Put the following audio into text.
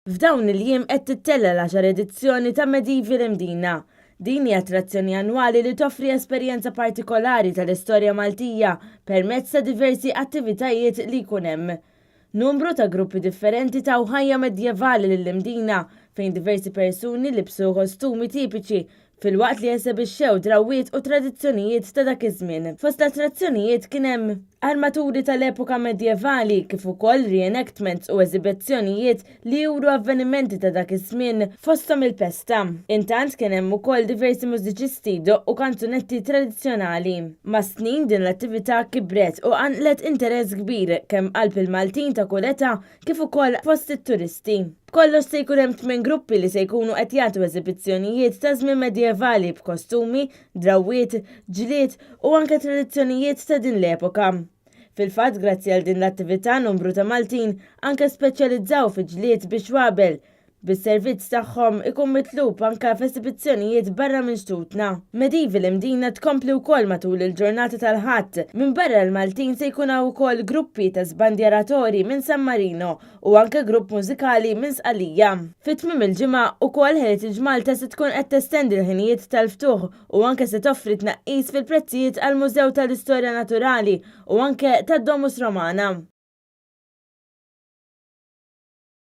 F'dawn il-jiem qed tittella' l-għaxar edizzjoni ta' Medieval Imdina. Din hi attrazzjoni annwali li toffri esperjenza partikolari tal-istorja Maltija permezz ta' diversi attivitajiet li jkun hemm. Numru ta' gruppi differenti taw ħajja medjevali lill-Imdina fejn diversi persuni libsu kostumi tipiċi filwaqt li esebixxew drawwiet u tradizzjonijiet ta' dak iż-żmien. Fost l-attrazzjonijiet kien hemm armaturi tal-epoka medjevali kif ukoll reenactments u eżibizzjonijiet li juru avvenimenti ta' dak iż-żmien fosthom il-pesta. Intant kien hemm ukoll diversi mużiċisti jdoqqu kanzunetti tradizzjonali. Mas-snin din l-attività kibret u qanqlet interess kbir kemm qalb il-Maltin ta' kull età kif ukoll fost it-turisti. B'kollox se jkun hemm tmien gruppi li se jkunu qed jagħtu eżibizzjonijiet ta' żmien medjevali b'kostumi, drawwiet, ġlied u anke tradizzjonijiet ta' din l-epoka. Fil-fatt grazzi għal din l-attività numru ta' Maltin anke speċjalizzaw fi ġlied bi xwabel, bis-servizz tagħhom ikun mitlub anke f'esibizzjonijiet barra minn xtutna. Medieval Imdina tkompli wkoll matul il-ġurnata tal-Ħadd. Minbarra l-Maltin se jkun hawn ukoll gruppi ta' sbandjeratori minn San Marino u anke grupp mużikali minn Sqallija. Fi tmiem il-ġimgħa ukoll Heritage Malta se tkun qed testendi l-ħinijiet tal-ftuħ u anke se toffri tnaqqis fil-prezzijiet għall-Mużew tal-Istorja Naturali u anke tad-Domus Romana.